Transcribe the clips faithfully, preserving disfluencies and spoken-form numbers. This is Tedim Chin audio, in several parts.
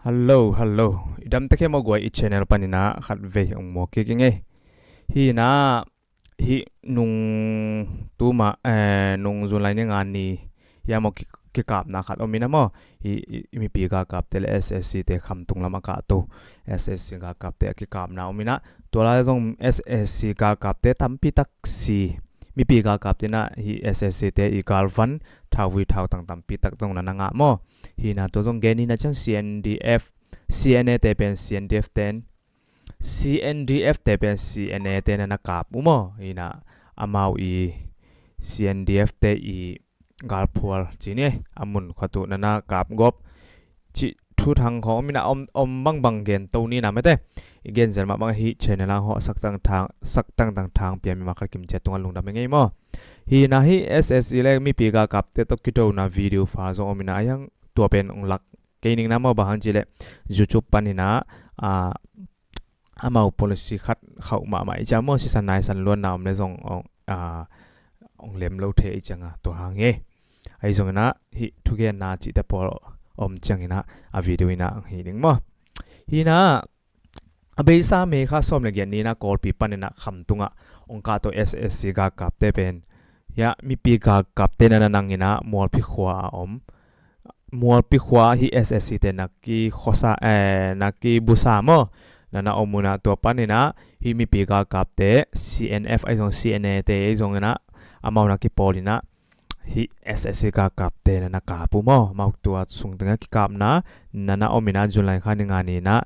Hello, hello. I damte khe maw guai, i channel panin ah khat vei hong muak kik ing ei. Hi na, hi nung tuma, eh, nung June lai ni nga ni, hi a maw ki, kikapna khat om in ah maw. Hi, i, i mipi galkapte le S A C te khamtung lam a kahto, S A C galkapte a kikapna om in ah. Tua lai zong S A C galkapte tampi tak si, mipi galkapte na hi S A C te i galvan, thauvui thautang tampi tak zong na na ngah maw. Hi na tua zong gen in ah ciang C N D F, C N A te pen C N D F ten, C N D F te pen C N A te na na kap uh maw. Hi na amau i C N D F te i galphual ci ni, a mun khuatu na na kap gawp cih thuthang khawng om in ah, om, om bangbang gen to ni na mete. I gen zel mahmah hi, channel ah hawh sak tangtang, sak tangtang thang pia mi ma khat kim ciat tungah lungdam hi ngei maw. Hi na hi S A C le mipi galkapte tawh kidona video file zong om in ah, a hiang tua pen ong lak kei ning na maw, bang hang cih leh YouTube panin ah, ah, amau policy khat khauh mahmah i ciang maw, sisan naisan luanna om le zong ong, ah, ong lem lo thei i ciang a, tua hang hi. Ahi zong in ah hi thugenna cihte pawl om ciang in ah a video in ah hi ning maw. Hi na a beisa May kha sawm le giat ni na Kawlpi panin ah khamtung ah ong kahto S A C galkapte pen, ya, mipi galkapte na na nang in ah Mualphi khua a om, Mualphi khua hi S A C te na kikhosa, eh, na kibusa maw. Na na om un ah tua panin ah hi mipi galkapte C N F ahi zong C N A te ahi zong in ah amau na kipawl in ah hi S A C galkapte na na kap uh maw. Amau tua sung teng ah kikapna na na om in ah June lai kha ni nga ni na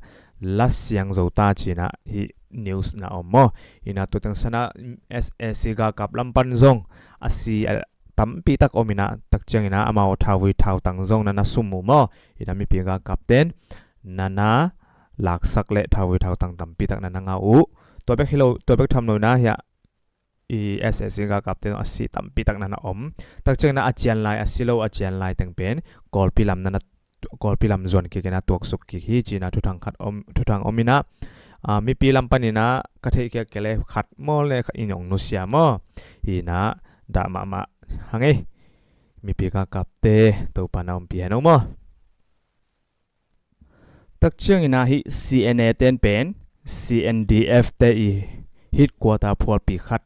la siang zo ta ci in ah hi news na om maw. Hi na tua teng san ah S A C galkap lam pan zong a si a tampi tak om in ah, tak ciang in ah amau thauvui thautang zong na na sum uh maw. Hi na mipi galkapte na na laksak le thauvui thautang tampi tak na na ngah uh. Tua bek hi lo, tua bek tham lo in ah hi a i S A C galkapte zong a si tampi tak na na om. Tak ciang in ah a cian lai, a si lo a cian lai teng pen Kawlpi lam na na, Kawlpi lam zuan kik in ah tuaksuk kik hi ci in ah thuthang khat om, thuthang om in ah, ah, mipi lam panin ah ka theihkhiak kei le khat maw le khat in ong nusia maw. Hi na dah mahmah hang ei. Mipi galkapte Topa na ompih hen aw maw. Tak ciang in ah hi C N A ten pen C N D F te i headquarter phualpi khat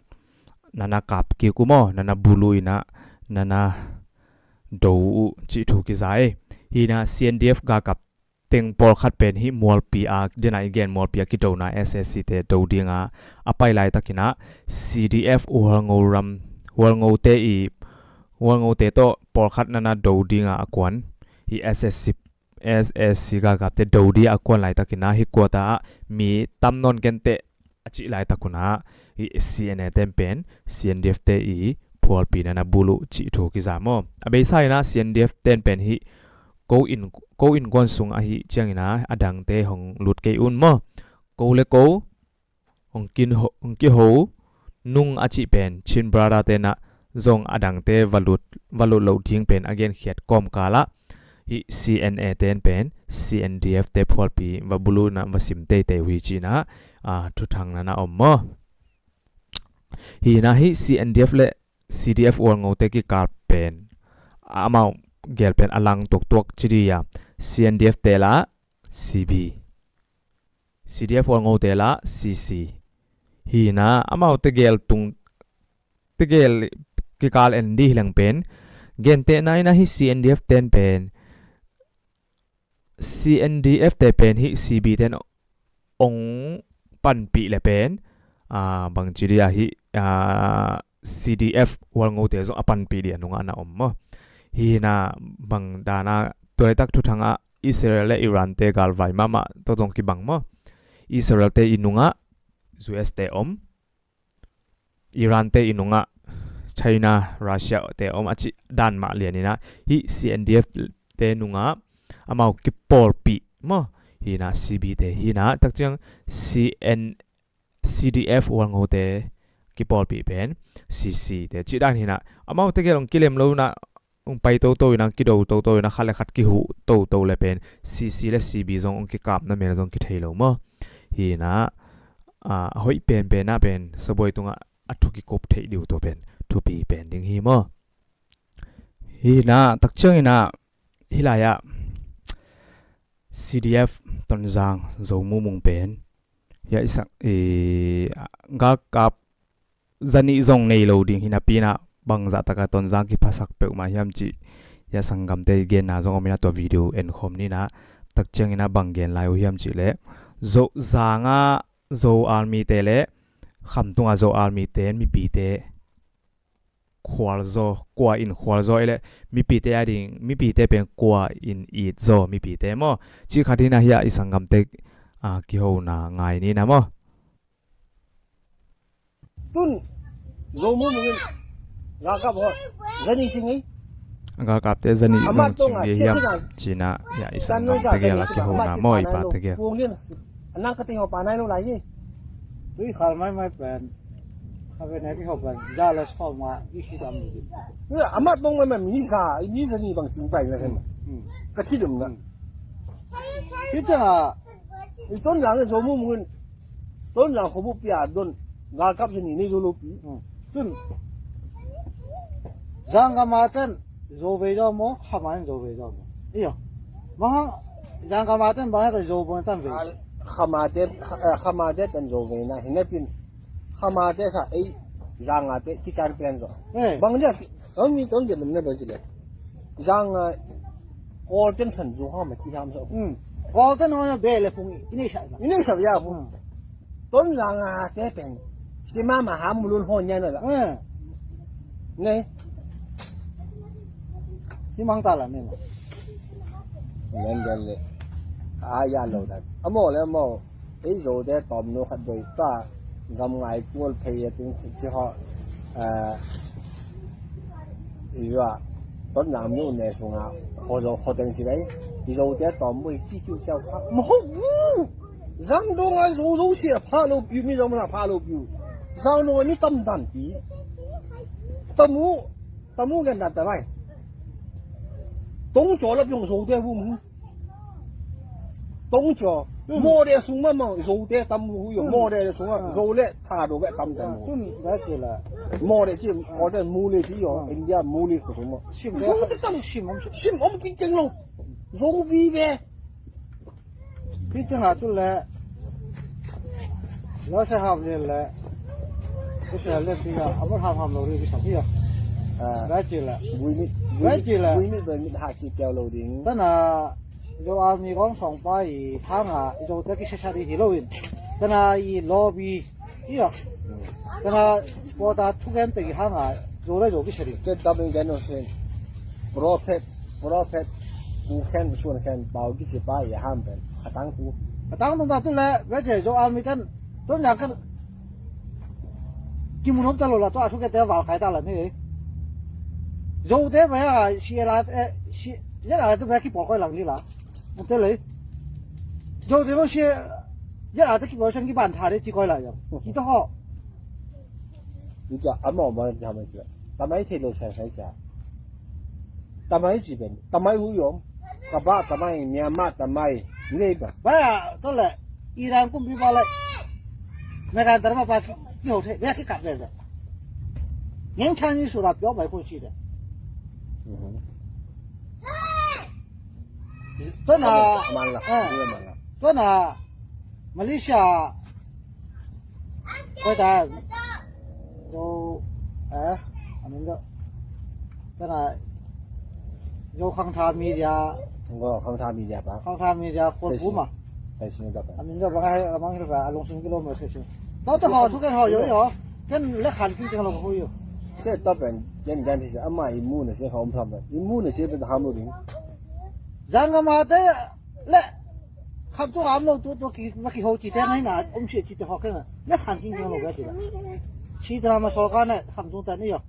na na kap kik uh maw, na na bulu in ah na na do uh cih thu kiza ei. Hi na C N D F galkap teng pawlkhat pen hi Mualpi a, den a i gen Mualpi a kidona S A C te do ding a a pai laitak in ah C D F Hualngo ram, Hualngo te i, Hualngo te tawh pawlkhat na na do ding a a kuan hi S A C, S A C galkapte do ding a kuan laitak in ah hi kuata ah mi tam nawn kenteh a cih laitak un ah hi C N A ten pen C N D F te i phualpi na na bulu cih thu kiza maw. A beisa in ah C N D F ten pen hi ko inn, ko innkuan sung ahi ciang in ah a dangte hong lut kei un maw. Ko le ko hong kin ho, hong kiho nung a cih pen Chin Brother te na zong a dangte va lut, va lut loh ding pen a genkhiat kawmkal ah hi C N A ten pen C N D F te phualpi va bulu na va sim teitei uh hi ci in ah, ah, thuthang na na om maw. Hi na hi C N D F le C D F Hualngo te kikal pen amau gel pen a lang tuaktuak ci dih a, C N D F te la C B, C D F Hualngo te la C C. Hi na amau tegel tung, tegel kikal en dih leng pen gentehna in ah hi C N D F ten pen C N D F te pen hi C B ten ong panpih le pen, ah, bangci dih a hi, ah, C D F Hualngo te zong a panpih dih a nungah na om maw. Hi na bang dana tua laitak thuthang ah Israel le Iran te galvai mahmah tawh zong kibang maw. Israel te i nungah U S te om, Iran te i nungah China, Russia te om a cih dan mah lian in ah hi C N D F te nungah amau kipawlpih maw. Hi na C B te hi na tak ciang C N, C D F Hualngo te kipawlpih pen C C te cih dan hi na. Amau tegel ong kilem lo na ong pai toto in ah, kido toto in ah, khat le khat kihuh toto le pen C C le C B zong ong kikapna mel zong kithei lo maw. Hi na, ah, a hoih penpen ah pen sabuai tungah a thu kikup theih dih uh tua pen thupi pen ding hi maw. Hi na tak ciang in ah hi lai ah C D F Tonzang Zo Mumung pen, hiah i sak, i, galkap zanih zong nei lo ding hi napi-in ah, bangzah takin Tonzang kiphasak peuhmah hiam cih, hiah sanggamte genna zong om in ah, tua video en khawm ni in ah, tak ciangin ah bang gen lai uh hiam cih leh, Zo, Zanga Zo Army te le Khamtunga Zo Army te in mipite khualzaw, kua in khualzaw i leh, mipite a ding, mipite pen kua in itzaw, mipite maw, cih khat hi in ah, hiah i sanggamte, a, kihona ngai ni in ah maw. Tun Zo Mumung in galkap hawh zanih cing hi. Galkapte zanih zong cing hi hiam cih in ah, hiah i sanggamte gel a kihona maw, i pate gel. Anang ka tei hawh pa nai lo lai hi. Tui khal maimai pen, kha ve ne ki hawh pen, za le sawm nga i si dam ni. Amah tong maimai mi za, mi zanih bang cing pai na hen. Ka ci dum na. Hi teng a, i Tonzang in Zo Mumung in Tonzang khuabup pia don, galkap zanih nei zo lopi. Tun Zangkam a ten Zo vei daw maw, Kham a ten Zo vei daw maw? Iyo. Mahang Zangkam a ten bang heta Zo bang tan vei. Kham a ten, Kham a ten Zo vei na, hi napi-in Kham a ten sa ei Zanga te kichan pen zo. Bang dia Kami tong dia lum na ba jile. Zanga Kawlten san zu ha ma ki ham so. Kawlten ho na be le phung i nei sa. I nei sa ya phung. Tonzanga te pen. Sima ma ha mulun ho nya na la. Ne. Hi mang ta la ne. Nen den le. A ya lo da. Amo le amo. Ei Zote tawmnu khat doi ta, gam ngai kual phei a ting ci, ci haw, eh, i zua, Tonzang mi u ne sunga, kho zo kho teng ci bai, i Zote tawmnu i ci kiu kiau kha, ma ho bu! Zang dong a zo zo sia pha lo piu, mi zong na pha lo piu. Zang dong a mi tam dan pi. Tamu, tamu gen dan ta bai. Tong caw la piong Zote bu mu. Tong caw. Mawh de sung ma mang Zote tam mu hu yo. Mawh de sung a Zo le tha do be tam tam mu. Tun da ke la. Mawh de ci Kawlten mu le ci yo. India mu le ko sung ma. Sim de Zote tam. Sim om sim. Sim om ki keng lo. Zo vi ve. Pi teng a tu le. Lo se ham le le. Ko se le pi a. Abo ham ham lo ri ki sa pi a. Ba ci la. Bui mit. Ba ci la. Bui mit bui mit ha ki keu lo ding. Tana. Zo a mi gong song pa i thang a i Zote ki sesa di hi lo in. Tana i lo bi i a. Tana pota thugen te i hang a Zo le Zo ki seri. Ke tabing gen no sen. Prophet, prophet ku khen suan khen pau ki ci pa i ham pen. Atang ku. Atang tung ta tu le ve ce Zo a mi ten. Tun yang kan. Ki mun hom ta lo la to a thugen te val kai ta la ni. Zote ve a si la e si ya la tu ve ki pol koi lang ni la. Te le. Zote lo si ya la te ki pol sang ki ban tha de ci koi la ya. Ki to ho. Ni ca a mawh mawh ni ca mai cia. Ta mai thei lo sai sai cia. Ta mai ci pen. Ta mai hu yom. Ka ba ta mai, Myanmar ta mai. Ni ba. Ba ya to le. Iran kum bi ba le. Megan tar ma pa ki ho thei. Ba ki kap le. Ngeng chang ni su rap yo bai ko ci de. Tuna, man la, eh, man la. Tuna, Malaysia. Koi ta. Zo, eh, amin do. Tuna, Zo Khang Tha Media. Ngo Khang Tha Media ba. Khang Tha Media khol bu ma. Amin do ba ngai, amang ba alung sing kilometer sing. Tau ta ho thu ken ho yo yo. Ken le khan kin teng lo ko yo. Te ta pen ken gan ti sa ama i mu na se ka om tham. I mu na se pen ham lo ding. Zangkam a te le kham tu ham lo tu tu ki ma ki ho ci te ngai na om se ci te ho ken le khan kin teng lo ga ti la. Ci drama sorkar ne kham tu ta ni yo.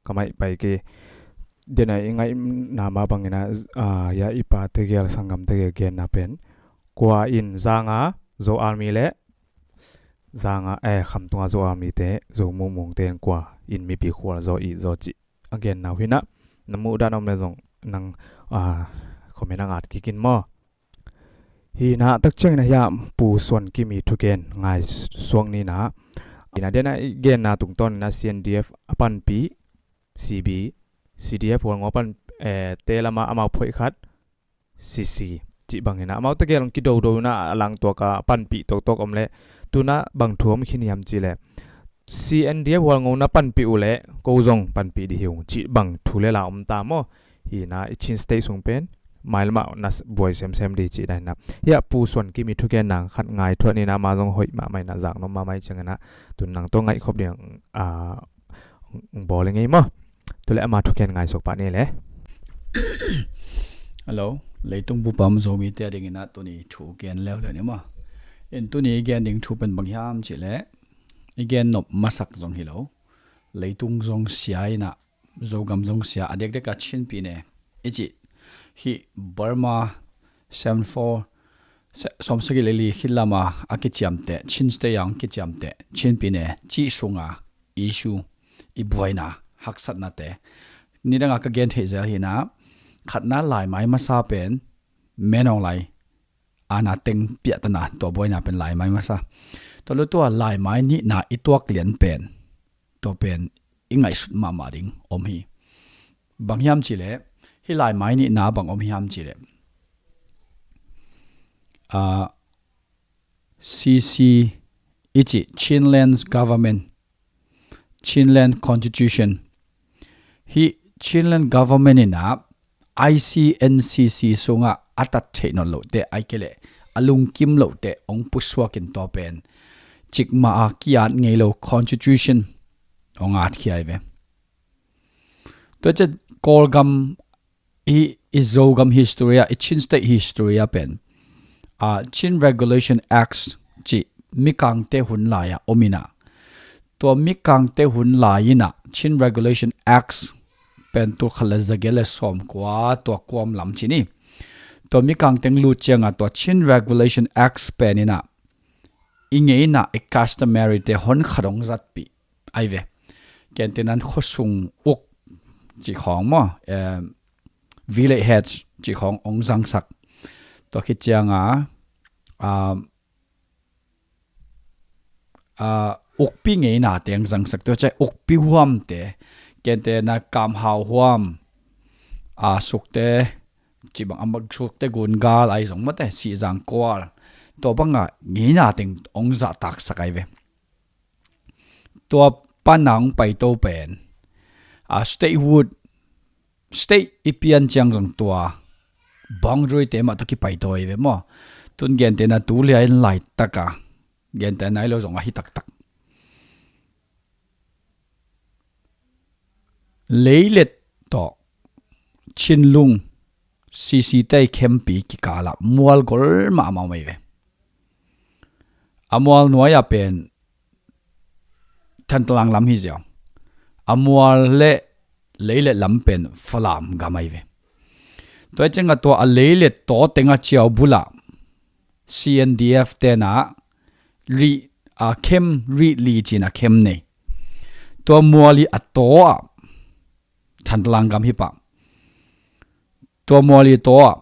Ka maih pai ke. Dena i ngaihna mah bangin a, ah, ya i pa tegel sanggam tegel genna pen. Kua in Zanga, Zo Army le Zanga, eh, Khamtunga Zo Army te, Zo Mumung te in kua in mipi khual zaw i zaw cih a genna uh hi na. Na muh dan om le zong nang, ah, comment a ngat kik in maw. Hi na, tak ciangin ah hiah Pu Suan Kim i thugen ngai suak ni na. Hi na, den a i genna tungtawn in ah C N D F a panpih, C B, C D F Hualngo pan, eh, te lam ah amau phoih khat, C C cih bang hi na. Amau tegel hong kidodo in ah a langtuak a panpih toktok om leh tu in ah bang thu om khin hiam cih leh, C N D F Hualngo na panpih uh leh ko zong panpih ding hi ung cih bang thu le la om ta maw? Hi na, i Chin State sung pen mailam ah na s-, buai semsem ding cih dan hi na. Hiah Pu Suan Kim i thugen nang khat ngai thuah ni na, amah zong hoih mahmah in ah, zak nuam mahmah ahih ciangin ah tu in nang tawh ngaih khop ding, ah, bawl i ngei maw? Tu leh ama thugen ngai suak pah ni le. Hello, leitung bup a om Zomite a dingin ah tuni thu gen leuleu ni maw? In tuni i gen ding thu pen bang hiam cih leh, i gen nop masak zong hi lo, leitung zong sia in ah, Zogam zong sia, a diakdiak a Chin pyine i cih, hih Burma seven four, se-, sawmsagih le li khit lam a a kiciamteh, Chin State a hong kiciamteh Chin pyine cih sung a issue, i buaina, haksatnate, nidang a ka gen theih zel hi na. Khatna, laimai masa pen Min Aung Hlaing a na teng piahtana, tua buaina pen laimai masa. Tua leh tua laimai nihna i tuak lian pen, tua pen i ngaihsut mahmah ding om hi. Bang hiam cih leh, hih laimai nihna bang om hiam cih leh, ah, C C i cih, Chinland Government, Chinland Constitution, hih Chinland Government in ah I C N C C sung ah a tat theih nawn loh teh, ahih kei leh a lungkim loh teh hong pusuak in tua pen cikmah a ki-at ngei lo Constitution hong at khia hi ve. Tua ciang Kawlgam, i, i Zogam history ah, i Chin State history ah pen, ah, Chin Regulation Acts cih mikangte hun lai ah om in ah, tua mikangte hun lai in ah Chin Regulation Acts pen tul khat le za giat le sawmkua, tua kuam lam ci ni. Tua mikangte hong lut ciang a tua Chin Regulation Acts pen in ah i ngeina, i customary te honkhat hong zatpih ahi ve. Gentehna in khuasung uk cih khawng maw, em, village heads cih khawng hong zangsak. Tua khit ciang a, um, a, ukpi ngeinate hong zangsak. Tua ciang ukpi huamte, gentehna Kamhau huam, a, Sukte, cih bang, a, Sukte Gungal ahi zong mate, Sihzang Kual, tua bang a ngeina teng hong zahtaksak ahi ve. Tua pan a hong paito pen, a, statehood, state i pian ciang zong tua boundary te mah tawh kipaito ahi ve maw? Tun gentehna tu lian laitak a, gentehna hi lo zong ahi taktak. Leilet tawh Chinlung, C C te khempi kikal ah mual gol mahmah om ahi ve. A mual nuai ah pen Thantlang lam hi ziau. A mual le leilet lam pen Falam gam ahi ve. Tua ciang a tua a leilet taw teng a ciau bul ah C N D F ten a ri, a, khem ri li ci-in a khem nei. Tua mual i a taw ah Thantlang gam hi pah. Tua mual i taw ah,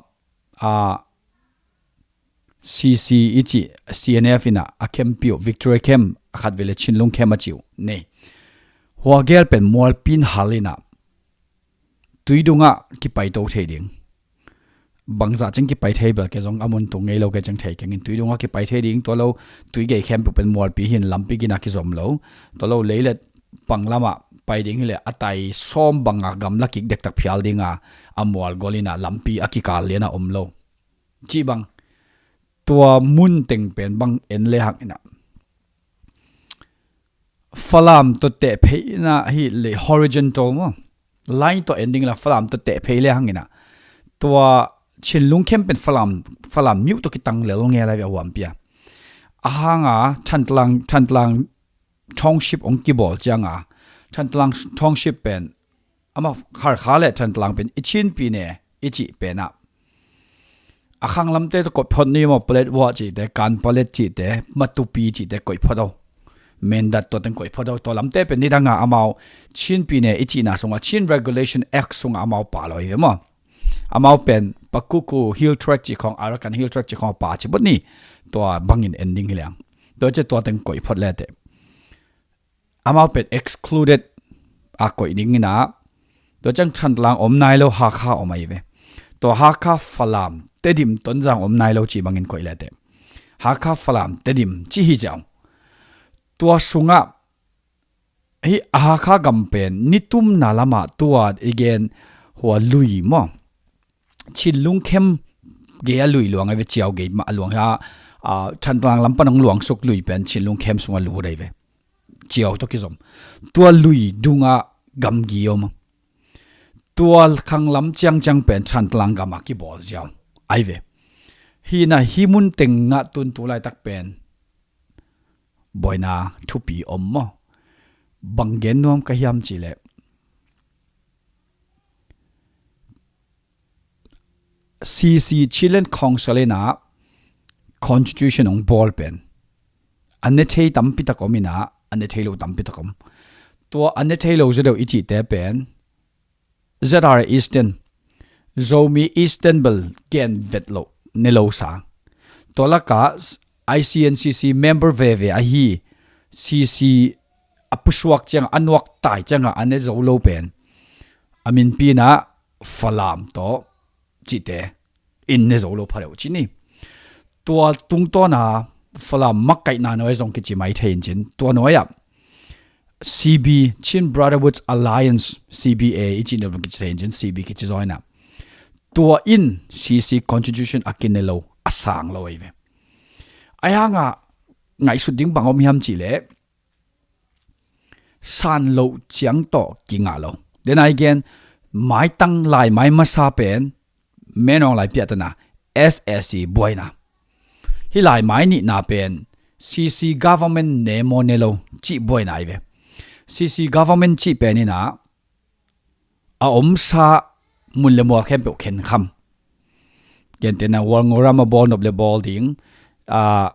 a, C C i cih, C N F in ah a khempi uh, Victory Camp, a khatvei le Chinlung Camp a ci uh nei. Hua gel pen mualpi in hal in ah tuidung ah kipaito thei ding. Bangzah ciang kipai thei bel kei zong a mun tung ngei lo, kei ciang thei keng in, tuidung ah kipai thei ding, tua lo tuigei khempeuh pen mualpi hi in lampi gina kizom lo. Tua lo leilet pang lam ah pai ding hi leh a tai sawm bang a gamla kik dektak phial ding a, a mual gol in ah lampi a kikal lian ah om lo. Cih bang, tua mun teng pen bang en le hang in ah, Falam tawh teh phei in ah hi le horizontal maw, line tawh en ding la Falam tawh teh phei le hang in ah, tua Chinlung Camp pen Falam, Falam myo tawh kitang lel ngel ahi ve a huampi a. A hang a Thantlang, Thantlang Township hong kibawl ciang a, Thantlang Township pen amah Kharkha le Thantlang pen i Chin pyine i cih pen ah, a khang lamte tawh koih phot ni maw, Paletwa cihte, Kanpalet cihte, Matupi cihte koih phot o. Mindat tua teng koih phot o. Tua lamte pen nidang a amau Chin pyine i cihna sung a, Chin Regulation Act sung a amau pal ahi ve maw. Amau pen Pakuku Hill Tract ci khawng, Arakan Hill Tract ci khawng a pa ci bawt ni. Tua bangin en ding hi leng. Tua ciang tua teng koih phot leteh amau pen excluded a koih ding inah, tua ciang Thantlang om nai lo, Hakha om ahi ve. Tua Hakha, Falam, Tedim, Tonzang om nai lo ci bangin koih leteh, Hakha, Falam, Tedim ci hi ziau. Tua sungah hih Hakha gam pen nitumna lamah tua i gen hua lui maw, Chinlungkhem gei a lui luang ahi ve, Ciau gei mah a luang hi a, Thantlang lam pan hong luangsuk lui pen Chinlungkhem sungah lut ahi ve. Ciau tawh kizom. Tua lui dungah gamgi om. Tua khanglam ciangciang pen Thantlang gam a kibawl ziau ahi ve. Hi inah hih mun tengah tun tu laitak pen buaina thupi om maw? Bang gen nuam ka hiam cihleh, C C, Chinland Council inah constitution hong bawl pen a ne thei tampi tak om inah, a ne thei lo tampi tak om. Tua a ne thei lo zaw deuh i cihte pen Z R A Eastern, Zomi Eastern bel gen vet loh ne lo sa. Tua lakah I C N C C member veve ahi, C C a pusuak ciangah, a nuaktai ciangah a ne zo lo pen a minpi inah Falam tawh cihte in ne zo lo pha deuh ci ni. Tua tungtawna Falam makaihna nuai zong kici mai thei in cin, tua nuai-ah C B, Chin Brotherhood Alliance, C B A i cih deuh kici thei in cin, C B kici zaw inah, tua in C C constitution a kine lo, a sang lo ahi ve. Ahi hangah ngaihsut ding bang om hiam cihleh, san loh ciang tawh kingah lo. Then again, maitang laimai masa pen Menawng lai piahtana, S S C buaina. Hih laimai nihna pen C C government ne maw ne lo cih buaina ahi ve. C C government cih pen inah a omsa mun le mual khempeuh khenkham. Gentehna Hualngo ram a bawl nop le bawl ding, a,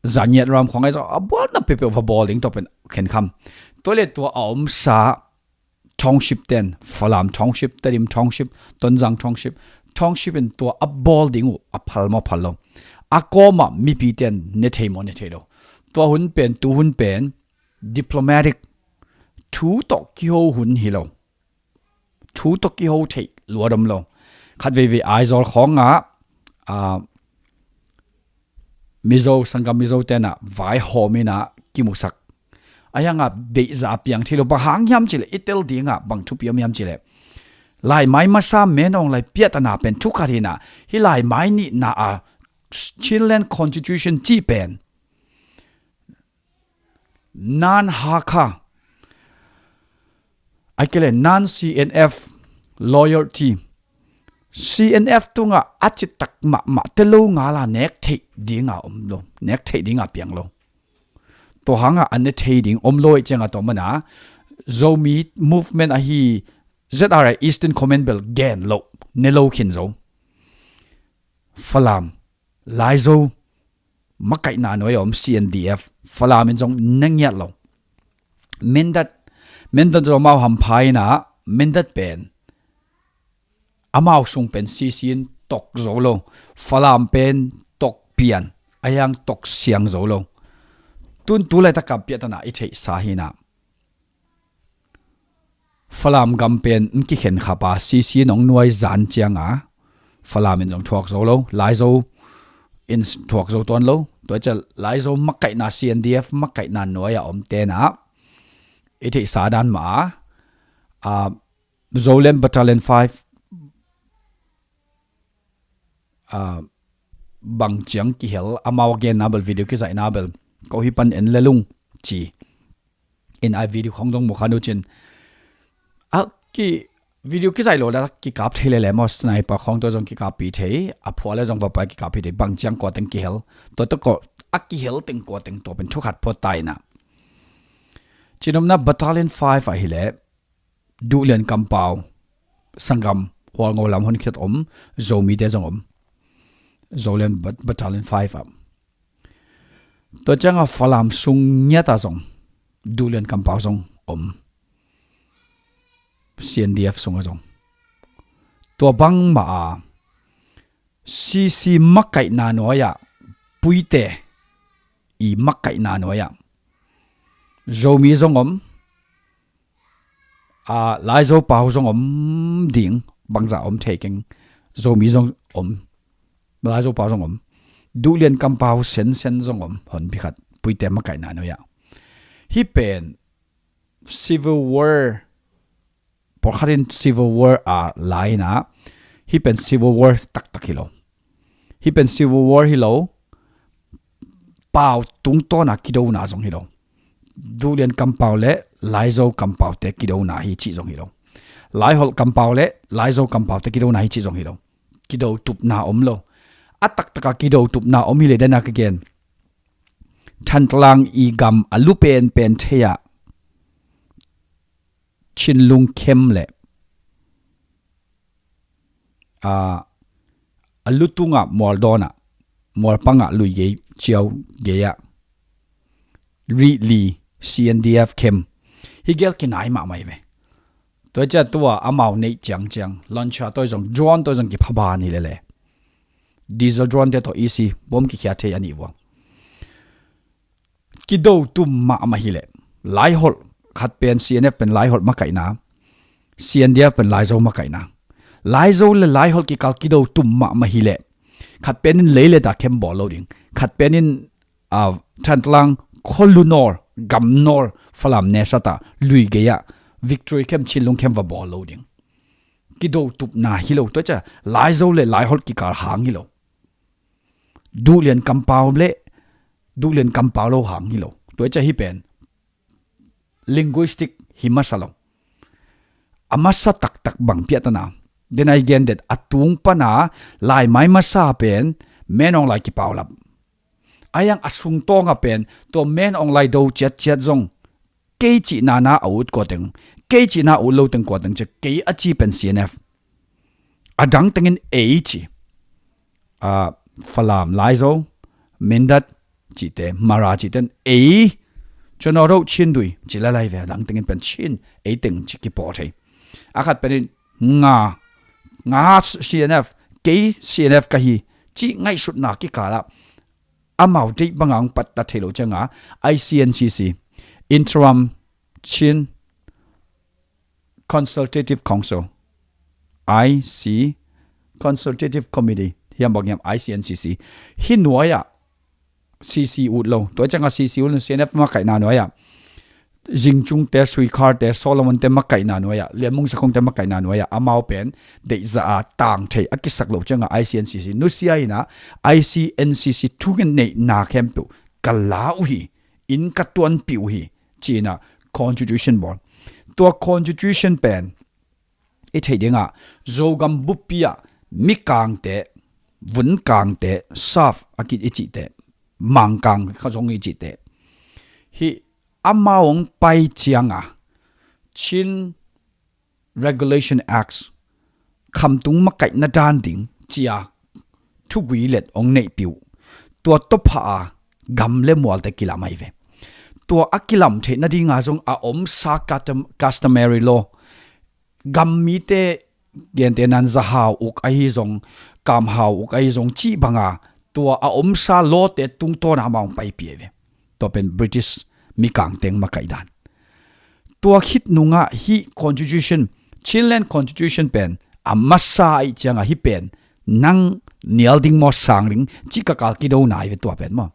Zangiat ram khawng ahi zong a bawl nop peuhpeuh va bawl ding, tua pen khenkham. Tua le tua a omsa township ten, Falam township, Tedim township, Tonzang township, township in tua a bawl ding uh a phal maw phal lo, a kawmah mipi ten ne thei maw ne thei lo. Tua hun pen, tu hun pen diplomatic thu tawh kiho hun hi lo. Thu tawh kiho theih luat om lo. Khat veivei Aizawl khawngah, a, Mizo, sanggam Mizo tenah vaihawm inah kimusak. Ahi hangah deihzah a piang thei lo. Bang hang hiam cihleh, i tel dingah bang thupi om hiam cihleh, laimai masa Menawng lai piahtana pen thu khat hi inah, hih laimai nihna a Chinland Constitution cih pen non-Hakha, a kile non-C N F loyalty, C N F tungah a citak mahmah te lo ngala nek theih dinga om lo, nek theih dinga piang lo. Tua hangah a ne thei ding om lo ih ciangah tua mana Zomi movement ahi Z R A Eastern Command bel gen loh, ne lo khin zo. Falam, Laizo makaihna nuai a om C N D F, Falam in zong ne ngiat lo. Mindat, Mindat zong amau hampha inah, Mindat pen amau sung pen C C in tok zo lo, Falam pen tok pian, a hiang tok siang zo lo. Tun tu laitak a piahtana i theihsa hi inah, Falam gam pen in kikhen khap a, C C in hong nuai zan cianga Falam in zong thuak zo lo, Laizo in thuak zo tuan lo. Tua ciang Laizo makaihna, C N D F makaihna nuai a om tenah i theihsa dan mah a, a, Zoland Battalion five, a, bang ciang kihel, amau a genna bel, video kizaihna bel ko hi pan en le lung ci. In a video khong zong mu kha nu cin, a ki video kizaih lo la kikap thei lele maw, sniper khong tua zong kikappi thei, a phua le zong va pai kikappi thei, bang ciang kua teng kihel, tua tua ko a kihel teng kua teng tua pen thukhat phot ta inah. Cinopna Battalion five ahileh Duhlian kampau, sanggam Hualngo lam hun khit om, Zomite zong om. Zoland Bat-, Battalion five ah. Tua cianga Falam sung ngiata zong Duhlian kampau zong om. C N D F sunga zong. Tua bangmah a C C makaihna nuai-ah, puite i makaihna nuai-ah Zomi zong om, a, Laizo pau zong om ding, bangzah om thei keng, Zomi zong om, Laizo pau zong om, Duhlian kampau sensen zong om, honpi khat, puite makaihna nuai-ah. Hih pen Civil War, pawlkhat in Civil War a la-in ah, hih pen Civil War taktak hi lo. Hih pen Civil War hi lo, pau tungtawna kidona zong hi lo. Duhlian kampau le Laizo kampaute kidona hi cih zong hi lo. Laiholh kampau le Laizo kampaute kidona hi cih zong hi lo. Kido tupna om lo. A taktaka kido tupna om hi le dena ka gen. Thantlang i gam a lu penpen thei-ah Chinlung khem le, a, a lu tungah mual dawnah, mual pangah lui gei, ciau gei-ah, Rih Li, C N D F khem. Hih gel kinai mahmah hi ve. Tua ciah tua amau neih ciangciang, launcher tawh zong, drone tawh zong kiphaban hi lele. Diesel drone te tawh isi, bom kikhia thei a nih vua. Kido tum mahmah hi leh, Laiholh khat pen C N F pen Laiholh makaihna, C N D F pen Laizo makaihna. Laizo le Laiholh kikal kido tum mahmah hi leh, khat pen in lei le dah khem bawl lo ding. Khat pen in, a, Thantlang khua lu nawl, gam nawl, Falam nesatah, lui gei-ah, Victory khem, Chinlung khem va bawl lo ding. Kido tupna hi lo, tua ciah, Laizo le Laiholh kikal hang hi lo. Duhlian kampau le, Duhlian kampau lo hang hi lo. Tua ciah hih pen linguistic hi masa lo. A masa taktak bang piahtana, den a i gen det a tung pana laimai masa pen Men Aung Hlaing kipaulap. A iang a sungtawnga pen tua Men Aung Hlaing do ciatciat zong kei cihna na a ut kuateng, kei cihna a ut loteng kuateng ciah kei a ci pen C N F. A dang tengin ei ci. A, Falam, Laizo, Mindat cihte, Mara cihte in ei, Cawnaw Roh, Chin Dui ci lalai ve, a dang tengin pen Chin, ei teng ci kipawl thei. A khat penin nga, nga C N F, kei C N F ka hi, cih ngaihsutna kikalah amau deih banga hong patta thei lo cianga, I C N C C, Interim Chin Consultative Council, I C Consultative Committee, hiam bang hiam, I C N C C. Hih nuai-ah C C ut lo. Tua cianga C C ut lo, C N F makaihna nuai-ah, Zingcungte, Suikhalte, Solomonte makaihna nuai-ah, Lianmung Sakhongte makaihna nuai-ah, amau pen deihzah a tang thei a kisak lo cianga I C N C C, nusia inah, I C N C C thungetneihna khempeuh ka la uh hi, inn ka tuanpih uh hi, ci-inah constitution bawl. Tua constitution pen i theih dingah, Zogam buppi-ah Mikangte, Vunkangte, Saf a ki i cihte, Mangkang kha zong i cihte, hih amau hong pai cianga, Chin Regulation Acts, khamtung makaihna dan ding cia thugui let hong neihpih uh. Tua tawpha a gam le mualte kilam ahi ve. Tua a kilam theih nadinga zong a omsa custom-, customary law, gam mite gente nan zahau uk ahi zong, kamhau uk ahi zong cih banga, tua a omsa lawte tungtawna amau hong paipih ahi ve. Tua pen British Mikang teng makaih dan. Tua khit nungah hih constitution, Chinland Constitution pen a masa ahih ciangah hih pen nang nial ding maw, sang ding, cih ka kal kidona ahi ve tua pen maw.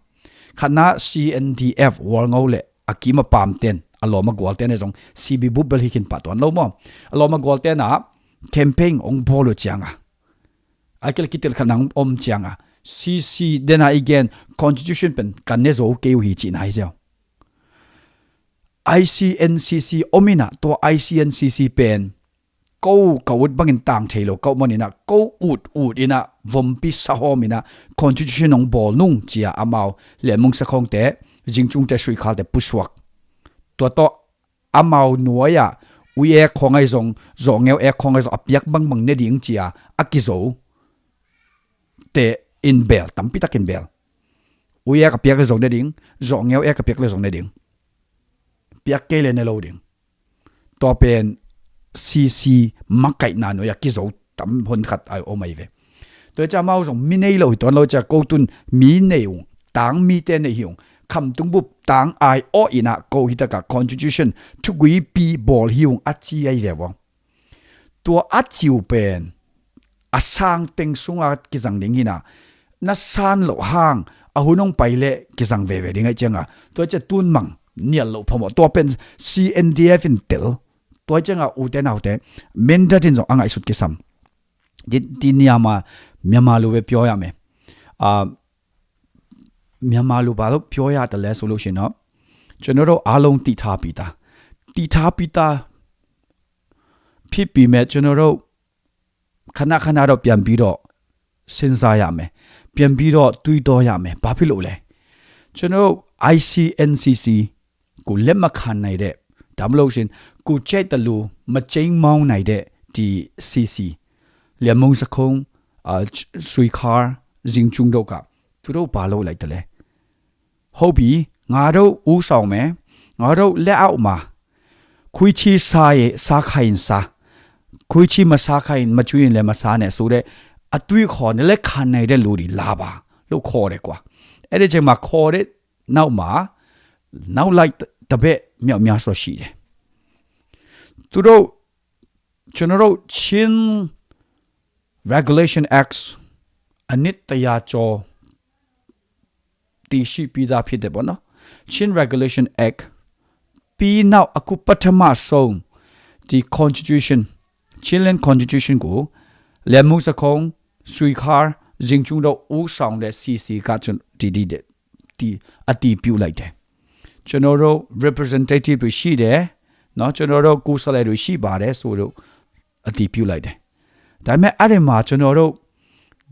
Khatna C N D F Walngo le a kim a pamten, a lawm a gualten ahi zong C B bup bel hi khin pah tuan lo maw. A lawm a gualten ah campaign hong bawl uh cianga, a kil kitel khat nang om cianga, C C dena i gen constitution pen kan ne zo kei uh hi cihna hi ziau. I C N C C om inah, tua I C N C C pen ko ka ut bangin tang thei lo, ka ut maninah ko ut ut inah vompi sahawm inah constitution hong bawl nung cia amau Lianmung Sakhongte, Zingcungte, Suikhalte pusuak. Tua tawh amau nuai-ah Ui Ek khawng ahi zong, Zawhngeu Ek khawng ahi zong, a piak bangbang ne ding cia a kizo te in bel, tampi takin bel. Ui Ek a piak le zong ne ding, Zawhngeu Ek a piak le zong ne ding. Piak kei le ne lo ding. Tua pen C C makaihna nuai-ah kizo tam hun khat a om ahi ve. Tua ciang amau zong mi nei lo hi tuan lo ciang ko tun mi nei ung, tang mite nei hi ung, khamtung bup tang ai aw in ah ko hi takah constitution thuguipi bawl hi ung a ci ahi ve vua. Tua a ciu pen a sang teng sunga kizang ding hi na, na san loh hang a hun hong pai leh kizang veve ding ahi cianga, tua ciang tun mang nial loh phamawh. Tua pen C N D F in tel. Tua cianga ute naute, Mindat in zong a ngaihsut kisam. Ti, ti niama Myanmar lu ve pyo ya me. A, Myanmar lu ba lo pyo ya ta le solution no. ကျွန်တော်တို့အားလုံးတည်ထားပြီးသား။ တည်ထားပြီးသားဖြစ်ပေမဲ့ ကျွန်တော်တို့ခဏခဏတော့ပြန်ပြီးတော့စဉ်းစားရမယ်။ ပြန်ပြီးတော့တွေးတောရမယ်။ ဘာဖြစ်လို့လဲ။ ကျွန်တော်တို့ I C N C C ကိုလက်မခံနိုင်တဲ့၊ ဒါမှမဟုတ်ရင်ကိုကြိုက်သလိုမကျိန်းမောင်းနိုင်တဲ့ဒီ C C လျံမုန်စခုံး၊ အာ၊ ဆွေခါ၊ ဇင်ကျုံတို့က သူတို့ဘာလုပ်လိုက်သလဲ။ ဟုတ်ပြီ၊ ငါတို့ဦးဆောင်မယ်။ ငါတို့လက်အောက်မှာခွေးချီစားရင်စားခိုင်းစား၊ ခွေးချီမစားခိုင်းမကျွေးရင်လည်းမစားနဲ့ဆိုတဲ့အတွေးအခေါ်နဲ့လက်ခံနိုင်တဲ့လူတွေလာပါလို့ခေါ်တယ်ကွာ။ အဲ့ဒီအချိန်မှာခေါ်တဲ့နောက်မှာနောက်လိုက်တပည့်မြောက်များစွာရှိတယ်။ သူတို့၊ ကျွန်တော်တို့ Chin Regulation Act အနှစ်တစ်ရာကျော်တည်ရှိပြီးသားဖြစ်တယ်ပေါ့နော်။ Chin Regulation Act ပြီးနောက်အခုပထမဆုံးဒီ Constitution, Chinland Constitution ကို လျံမုန်စခုံး၊ ဆွေခါ၊ ဇင်ကျုံတို့ဦးဆောင်တဲ့ C C က ကျွန်- ဒီ- ဒီ- ဒီ- ဒီ- အတည်ပြုလိုက်တယ်။ ကျွန်တော်တို့ representative တွေရှိတယ်နော်။ ကျွန်တော်တို့ကိုယ်စားလှယ်တွေရှိပါတယ်ဆိုတော့အတည်ပြုလိုက်တယ်။ ဒါပေမဲ့အဲ့ဒီမှာကျွန်တော်တို့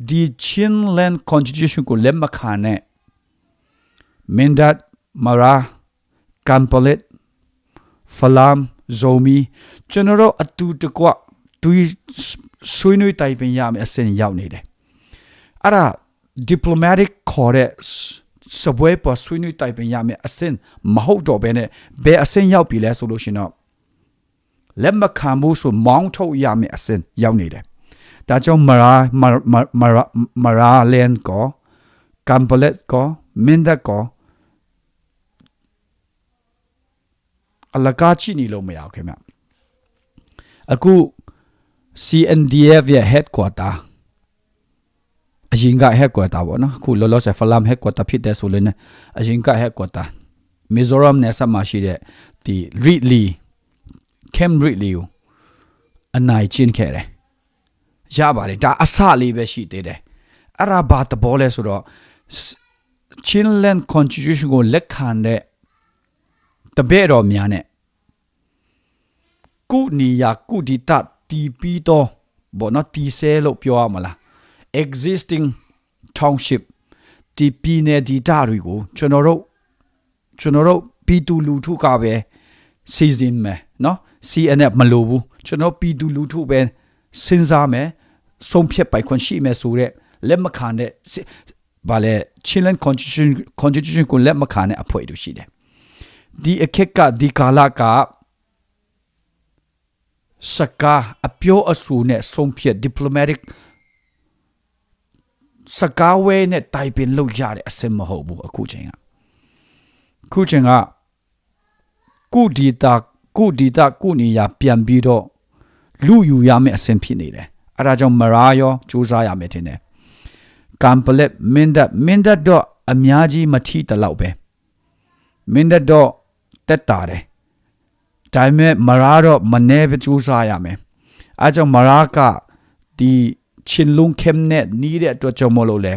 ဒီ Chinland Constitution ကိုလက်မခံတဲ့ Mindat, Mara, Kanpalet, Falam, Zomi ကျွန်တော်တို့အတူတကွတွေးဆွေးနွေးတိုင်ပင်ရမယ့်အဆင့်ရောက်နေတယ်။ အဲ့ဒါ diplomatic ခေါ်တဲ့စားပွဲပေါ်ဆွေးနွေးတိုင်ပင်ရမယ့်အဆင့်မဟုတ်တော့ဘဲနဲ့ဘယ်အဆင့်ရောက်ပြီလဲဆိုလို့ရှိရင်တော့ လက်မခံဘူးဆိုမောင်းထုတ်ရမယ့်အဆင့်ရောက်နေတယ်။ ဒါကြောင့် Mara, Mara, Mara, Mara Land ကော၊ Kanpalet ကော၊ Mindat ကော၊ အလကားကြည့်နေလို့မရဘူးခင်ဗျ။ အခု C N D F ရဲ့ headquarter အရင်က headquarter ပေါ့နော်။ အခုလောလောဆယ် Falam headquarter ဖြစ်တယ်ဆိုလည်းနဲ့ အရင်က headquarter မီဇိုရမ်နယ်စပ်မှာရှိတဲ့ဒီ Ridley, Camp Ridley ကိုအနိုင်ကျင့်ခဲ့တယ်။ ရပါတယ်။ ဒါအစလေးပဲရှိသေးတယ်။ အဲ့ဒါဘာသဘောလဲဆိုတော့ Chinland Constitution ကိုလက်ခံတဲ့တပည့်တော်များနဲ့ကိုယ့်နေရာကိုယ့်ဒေသတည်ပြီးတော့ပေါ့နော်၊ တည်ဆဲလို့ပြောရမလား၊ existing township ဒီပြည်နယ်ဒေသတွေကိုကျွန်တော်တို့ကျွန်တော်တို့ပြည်သူလူထုကပဲစီစဉ်မယ်နော်။ C N F မလိုဘူး။ ကျွန်တော်ပြည်သူလူထုပဲစဉ်းစားမယ်၊ ဆုံးဖြတ်ပိုင်ခွင့်ရှိမယ်ဆိုတဲ့လက်မခံတဲ့စစ်- ဘာလဲ Chinland Constitution, Constitution ကိုလက်မခံတဲ့အဖွဲ့တို့ရှိတယ်။ ဒီအခက်ကဒီကာလကစကားအပြောအဆိုနဲ့ဆုံးဖြတ် diplomatic စကားဝဲနဲ့တိုင်ပင်လို့ရတဲ့အဆင့်မဟုတ်ဘူးအခုချိန်က။ အခုချိန်ကကိုယ့်ဒေသကိုယ့်ဒေသကိုယ့်နေရာပြန်ပြီးတော့လုယူရမယ့်အဆင့်ဖြစ်နေတယ်။ အဲ့ဒါကြောင့် Mara ရောစူးစမ်းရမယ်ထင်တယ်။ Kanpalet, Mindat, Mindat တော့အများကြီးမထီသလောက်ပဲ။ Mindat တော့သက်သာတယ်။ ဒါပေမဲ့ Mara တော့မနည်းပဲစူးစမ်းရမယ်။ အဲ့ကြောင့် Mara ကဒီ Chinlung Camp နဲ့နီးတဲ့အတွက်ကြောင့်မို့လို့လဲ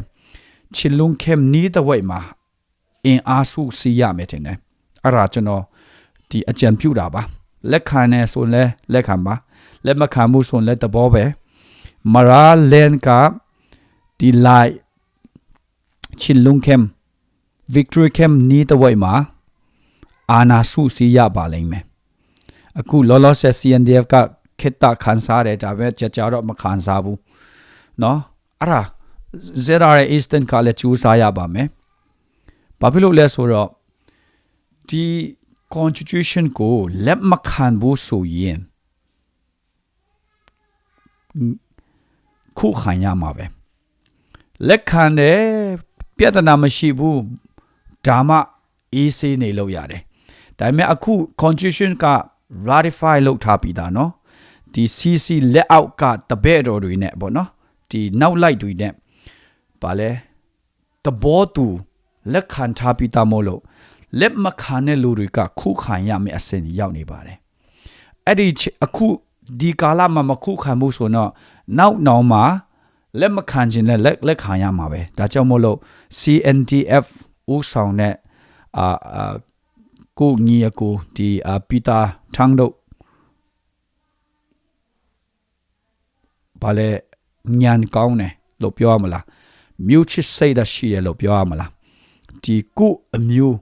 Chinlung Camp နီးတစ်ဝိုက်မှာအင်အားစုစည်းရမယ်ထင်တယ်။ အဲ့ဒါကျွန်တော်ဒီအကြံပြုတာပါ။ လက်ခံတယ်ဆိုရင်လည်းလက်ခံပါ။ လက်မခံဘူးဆိုရင်လည်းသဘောပဲ။ Mara Land ကဒီ Lai, Chinlung Camp, Victory Camp နီးတစ်ဝိုက်မှာအာဏာစုစည်းရပါလိမ့်မယ်။ အခုလောလောဆယ် C N D F ကခေတ်တခံစားတယ်။ ဒါပေမဲ့ကြာကြာတော့မခံစားဘူးနော်။ အဲ့ဒါ Z R A Eastern ကလည်းစူးစမ်းရပါမယ်။ ဘာဖြစ်လို့လဲဆိုတော့ဒီ constitution ကိုလက်မခံဘူးဆိုရင်ခုခံရမှာပဲ။ လက်ခံတယ်၊ ပြဿနာမရှိဘူး၊ ဒါမှ အေးဆေးနေလို့ရတယ်။ ဒါပေမဲ့အခု constitution က ratify လုပ်ထားပြီးသားနော်။ ဒီ CC လက်အောက်ကတပည့်တော်တွေနဲ့ပေါ့နော်၊ ဒီနောက်လိုက်တွေနဲ့၊ ဘာလဲ၊ သဘောတူလက်ခံထားပြီးသားမို့လို့၊ လက်မခံတဲ့လူတွေကခုခံရမယ့်အဆင့်ရောက်နေပါတယ်။ အဲ့ဒီချ- အခုဒီကာလမှာမခုခံဘူးဆိုတော့၊ နောက်နောင်မှာလက်မခံချင်တဲ့လက်- လက်ခံရမှာပဲ။ ဒါကြောင့်မို့လို့ CNDF ဦးဆောင်တဲ့၊ အာ- အာ- ကိုညီအကို၊ ဒီ- အာ- ပီတာထန်းတို့၊ ဘာလဲ၊ ညံကောင်းတယ်လို့ပြောရမလား၊ မျိုးချစ်စိတ်ဓာတ်ရှိတယ်လို့ပြောရမလား၊ ဒီကုအမျိုး၊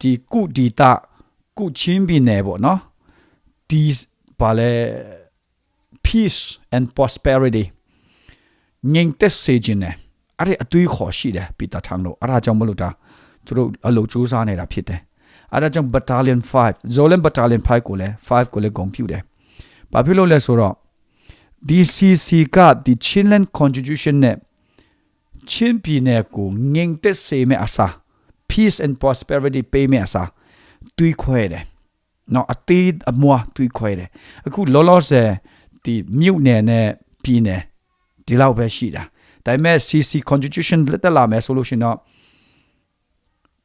ဒီကုဒေသ၊ ကုချင်းပြည်နယ်ပေါ့နော်၊ ဒီ- ဘာလဲ၊ peace and prosperity ငြိမ်သက်စေချင်တယ်။ အဲ့ဒီအတွေးအခေါ်ရှိတယ်၊ ပီတာထန်းတို့။ အဲ့ဒါကြောင့်မို့လို့ဒါသူတို့အလုပ်ကြိုးစားနေတာဖြစ်တယ်။ အဲ့ဒါကြောင့် Battalion five၊ Zoland Battalion five ကိုလည်း၊ five ကိုလည်းဂုဏ်ပြုတယ်။ ဘာဖြစ်လို့လဲဆိုတော့၊ ဒီ CC ကဒီ Chinland Constitution နဲ့ချင်းပြည်နယ်ကိုငြိမ်သက်စေမယ့်အစား၊ peace and prosperity ပေးမယ့်အစား တွေးခွဲတယ်နော်။ အသေးအမွှားတွေးခွဲတယ်။ အခုလောလောဆယ်ဒီမြို့နယ်နဲ့ပြည်နယ်ဒီလောက်ပဲရှိတာ။ ဒါပေမဲ့ CC Constitution လက်တက်လာမယ်ဆိုလို့ရှိရင်တော့၊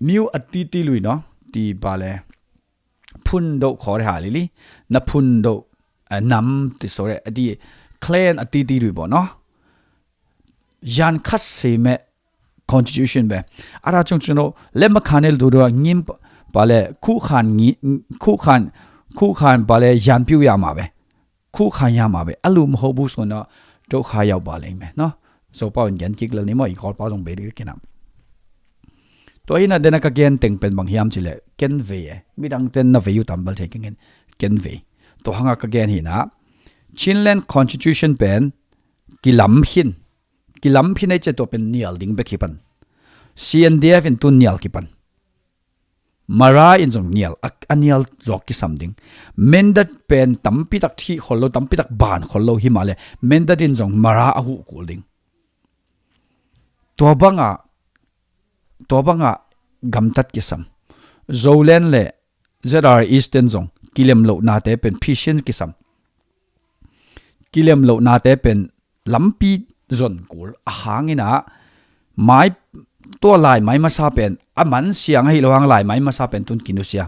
မြို့အသီးသီးလို့နော်၊ ဒီ- ဘာလဲ၊ ဖုန်တို့ခေါ်တဲ့ဟာလေးလေ၊ နဖုန်တို့၊ အဲ- နမ်တီဆိုတဲ့၊ ဒီ- clan အသီးသီးတွေပေါ့နော်၊ ရန်ခတ်စေမဲ့ constitution ပဲ။ အဲ့ဒါကြောင့်ကျွန်တော်လက်မခံတဲ့လူတွေကငြင်း- ဘာလဲ၊ ခုခံငြင်း- ခုခံ- ခုခံ- ဘာလဲ၊ ရန်ပြုတ်ရမှာပဲ၊ ခုခံရမှာပဲ။ အဲ့လိုမဟုတ်ဘူးဆိုရင်တော့ဒုက္ခရောက်ပါလိမ့်မယ်နော်။ Zopa in gen kik lel ni maw, i Kawlpa zong bei ding kina. Tua hi na, den a ka gen teng pen bang hiam cih leh, ken vei e. Midang ten na vei uh tam bel thei keng in, ken vei. Tua hanga ka gen hi na, Chinland Constitution pen kilam khin. Kilam khin ei ciah tua pen nial ding bek hi pan. CNDF in tun nial kipan. Mara in zong nial, a- a nial zawk kisam ding. Mindat pen tampi tak thih khol lo, tampi tak ban khol lo hi mah leh, Mindat in zong Mara a huh kul ding. Tua banga, tua banga gamtat kisam. Zoland le ZRA East ten zong kilem lohnate pen phisin kisam. Kilem lohnate pen lampi zon kul a hang ina, mai- tua laimai masa pen a man siang ahi lo hang, laimai masa pen tun kinusia.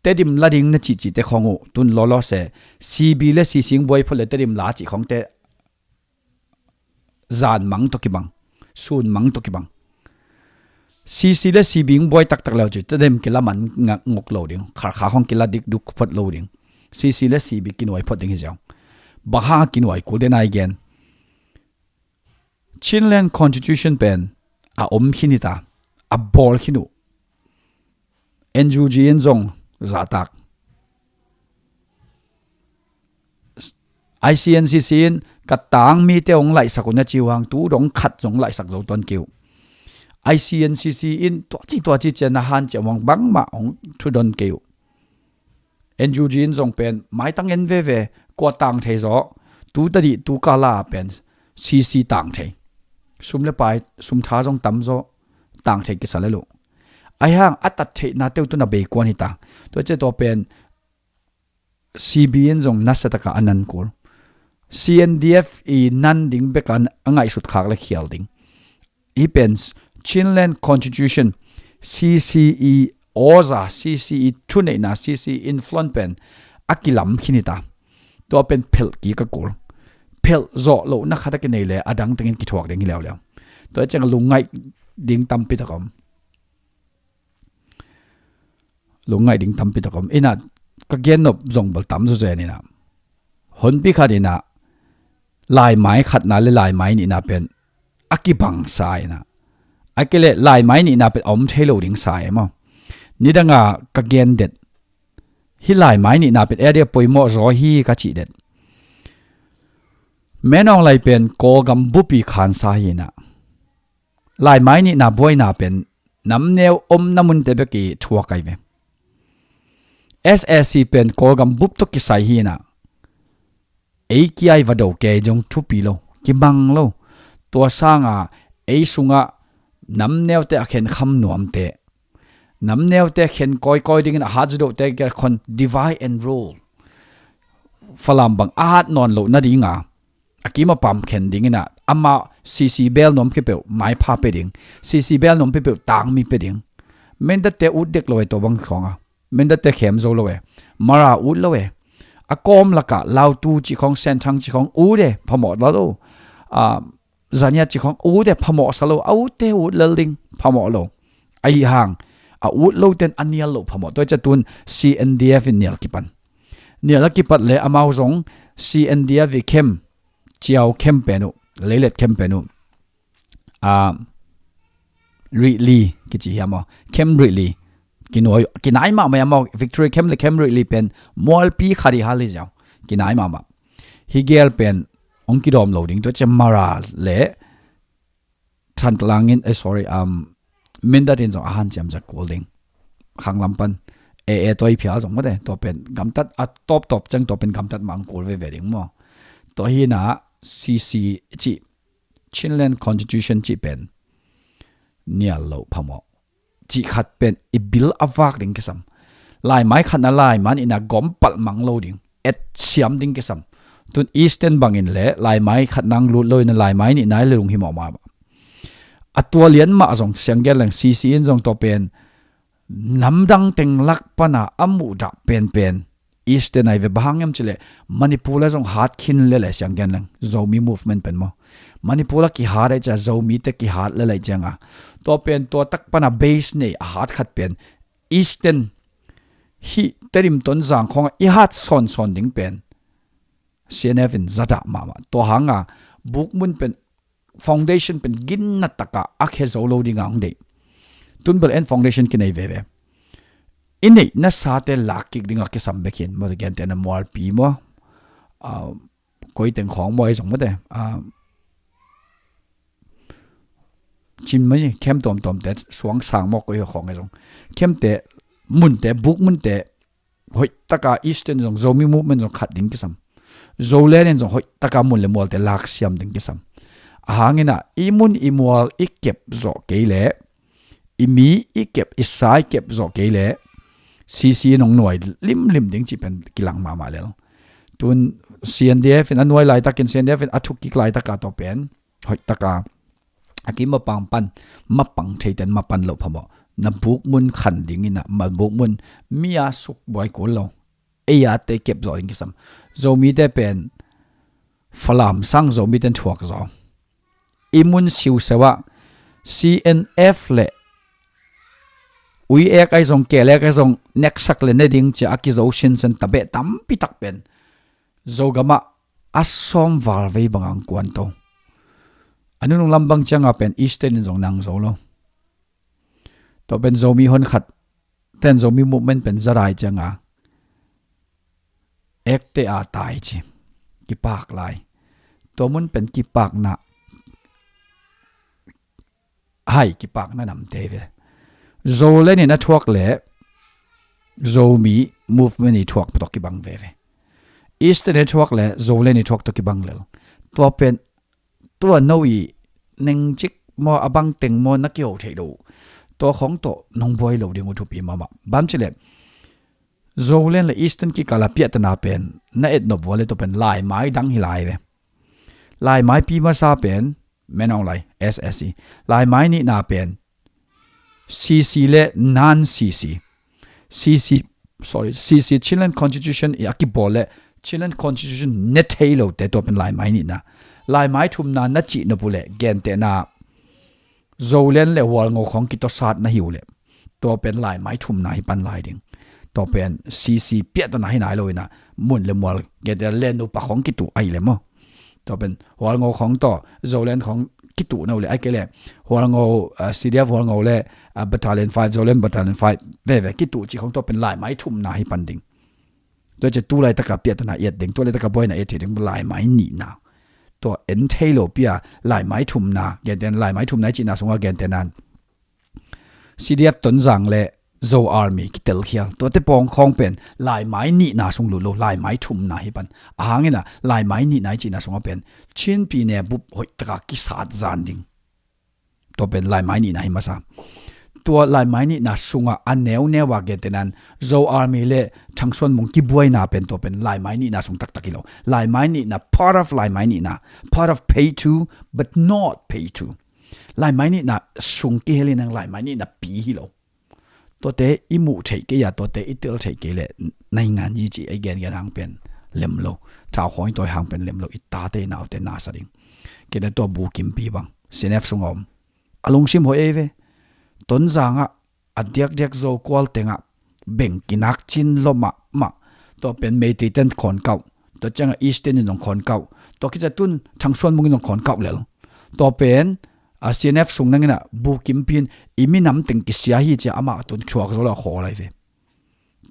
Tedim la ding na cihcihte khong uh tun lawlawse, CB le CC hong buai phot le Tedim la cih khongte zan mang tawh kibang, sun mang tawh kibang. CC le CB hong buai taktak le uh cih Tedim kila man nga- nguk lo ding, Kharkha khong kila dikduk phot lo ding. CC le CB kinuai phot ding hi ziau. Bang hanga kinuai kul den ai gen? Chinland Constitution pen a om khin hi ta, a bawl khin uh. NUG in zong zahtak. ICNCC in ka tang mite hong laihsak uh na ci uh hang, tu dong khat zong laihsak zo tuan kei uh. ICNCC in tuaci tuaci cian na han ciah uh hang bangmah hong thudon kei uh. NUG in zong pen maitang en veve, kua tang thei zaw, tu tadih tu kala pen CC tang thei. Sum le pai, sum tha zong tam zaw, tang thei kisa le lo. Ahi hang a tat theihna teu tun a beikuan hi ta. Tua ciah tua pen CB in zong nasa taka a nan kul. CNDF i nan ding beka a ngaihsut khak le khial ding. Hih pen Chinland Constitution, CC i awza, CC i thuneihna, CC influence pen a kilam khin hi ta. Tua pen phelh kik a kul. Phelh zawh lohna khat a kinei le a dang tengin kithuak ding hi leuleu. Tua ciang a lungngaih ding tampi tak om. Lungngaih ding tampi tak om. Ina, ka gen nop zong bel tam zawzen ina. Honpi khat ina, laimai khatna le laimai nihna pen a kibang sa ina. A kei le laimai nihna pen a om thei lo ding sa e maw. Nidanga ka gen det. Hih laimai nihna pen e dia poimawh zaw hi ka cih det. Menawng lai pen Kawlgam bupi khan sa hi ina. Laimai nihna buaina pen namneu omna munte bek i thuak ai ve. SAC pen Kawlgam bup tawh kisai hi ina. Ei kiai va do kei zong thupi lo, kimang lo. Tua sanga ei sungah namneute a khen kham nuamte, namneute khen kawikawi dingin a hat zadohte kiang khawng divide and rule, Falam bang a hat nawn loh nadinga a kim a pam khen dingin ah, amah CC bel nuam khipeuh maipha pia ding, CC bel nuam khipeuh tangmi pia ding. Mindatte ut dek lo e, tua bang khawng a Mindatte khem zo lo e. Mara ut lo e. A kawm lakah Lautu cih khawng, Senthang cih khawng ut e, phamawh lo lo. A, Zania cih khawng ut e, phamawh sa lo. A utte ut lel ding, phamawh lo. Ahi hang a ut loten a nial loh phamawh. Tua hi ciang tun CNDF in nial kipan. Nial a kipat le amau zong CNDF i khem, Ciau khem pen uh, Leilet khem pen uh, a, Rihli kici hiam aw, khem Rihli, kinuai, kinai mahmah hiam aw, Victory khem le khem Rihli pen mualpi khat i hal hi ziau. Kinai mahmah. Hi gel pen hong kidawm lo ding, tua ciang Mara le Thantlang in, eh, sorry, um, Mindat in zong a hanciam zak kul ding. Khanglam pan, eh, eh, tua i phial zong mate, tua pen gamtat, a tawptawp ciang tua pen gamtat mah hong kul veve ding maw. Tua hi na CC cih, Chinland Constitution cih pen nial loh phamawh. Cih khat pen i bil a vak ding kisam. Laimai khatna, laimai nihna gawm palh mang lo ding, et siam ding kisam. Tun Eastern bangin le laimai khatna hong lut lo in a laimai nihna i lung hi mawhmawh. A tua lian mah zong siang gen leng, CC in zong tua pen namdang teng lak pana a muhdah penpen Eastern ai ve. Bang hang hiam cih leh Manipur a zong hat khin lel e, siang gen leng, Zomi movement pen maw. Manipur a kihat ai ciang Zomite kihat lel ai cianga, tua pen tua tak pana base nei a hat khat pen Eastern hih Tedim, Tonzang khawngah i hat sawnsawn ding pen CNF in zadah mahmah. Tua hanga bukmun pen, foundation pen ginna takah a khe zo lo dinga hong deih. Tun bel en foundation kinei veve. I neih nasate lak kik dinga kisam bek hin, maw, gentehna mualpi maw, a, koi teng khawng maw, ei zong mate, a, cin mai khem tuamtuamte, suangsang maw, koi khawng ei zong, khemte, munte, bukmunte hoih taka Eastern zong, Zomi movement zong khat ding kisam. Zoland in zong hoih taka mun le mualte lak siam ding kisam. A hangin ah i mun i mual i kep zawh kei leh, i mi i kep, i sa i kep zawh kei leh, CC in hong nuai limlim ding cih pen kilang mahmah lel. Tun CNDF in a nuai laitakin, CNDF in a thuk kik laitaka tua pen hoih taka a kim mapang pan, mapang theiten mapan loh phamawh. Na bukmun khan dingin ah, ma bukmun mi a suk buai kul lo. Ei a te kep zawh ding kisam. Zomite pen Falam sang Zomite in thuak zaw. I mun siuseu ah CNF le ui ek ai zong, kel ek ai zong, neksak le ne ding cia a kizo sinsen tabeh tampi tak pen Zogamah a sawm val vei bang ang kuan to. A nunung lam bang cianga pen Eastern in zong nang zo lo. Tua pen Zomi hon khat ten Zomi movement pen za dai cianga ekte a tai ci, kipak lai. Tua mun pen kipakna hai, kipakna namte ve. Zoland in a thuak le Zomi movement i thuak tawh kibang veve. Eastern in a thuak le Zoland i thuak tawh kibang lel. Tua pen tua no i nengcik maw, a bang teng maw, na kiho theih lo. Tua khawng tawh nong buai lo ding uh thupi mahmah. Bang cileh Zoland le Eastern kikala piahtana pen na etnop vua le tua pen laimai dang hi lai ve. Laimaipi masa pen Menawng lai, S S C. Laimai nihna pen C C le non C C. C C, sorry, C C Chinland Constitution i a kibawl le Chinland Constitution ne thei lote, tua pen laimai nihna. Laimai thumna na cih nop uh le, gentehna Zoland le Hualngo khawng kitawsat na hi uh le, tua pen laimai thumna hi pan lai ding. Tua pen C C piahtana hi nai lo ina, mun le mual, gentehna le nupa khawng kituh ahi le maw. Tua pen Hualngo khawng tawh Zoland khawng kituh na uh le, ai kei le Hualngo, ah, C D F Hualngo le, ah, Battalion five, Zoland Battalion five veve kituh cih khawng, tua pen laimai thumna hi pan ding. Tua cia tu laitaka piahtana i et ding, tu laitaka buaina i et thei ding, laimai nihna. Tua en thei lo pia laimai thumna, gentehna laimai thumna i cihna sunga gentehna C D F Tonzang le Zo Army kitelkhial. Tuate pawng khawng pen laimai nihna sung lut lo, laimai thumna hi pan. A hangin a laimai nihna i cihna sunga pen Chinpi ne bup hoih taka kisat zan ding. Tua pen laimai nihna hi masa. Tua laimai nihna sungah a neuneu a gentehnan Zo Army le Thangsuan Mung kibuaina pen tua pen laimai nihna sung taktak hi lo. Laimai nihna, part of laimai nihna, part of pay two but not pay two. Laimai nihna sung kihel in ang laimai nihna pi hi lo. Tuate i muh theih kei a, tuate i tel theih kei leh naingan yi ci ei gengen hang pen lem lo. Thau khawng i tawi hang pen lem lo, i tate i naute nasa ding. Kei na tua bu kimpi bang C N F sung a om a lungsim hoih ei ve. Tonzang ah a diakdiak Zo kual tengah beng kinak cin lo mahmah. Tua pen Meitei ten khawn kauh, tua ciangah East ten in zong khawn kauh, tua kica tun Thangsuan Mung in zong khawn kauh lel. Tua pen a C N F sung nangin ah bu kimpi in i minam teng kisia hi cia amah tun thuak zo lo a khawl ai ve.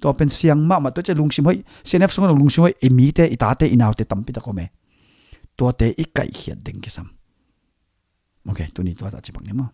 Tua pen siang mahmah, tua cia lungsim hoih, C N F sung a lungsim hoih i mite, i tate, i naute tampi tak om e. Tuate i kaihkhiat ding kisam. Ok, tuni tua ta cipak ni maw.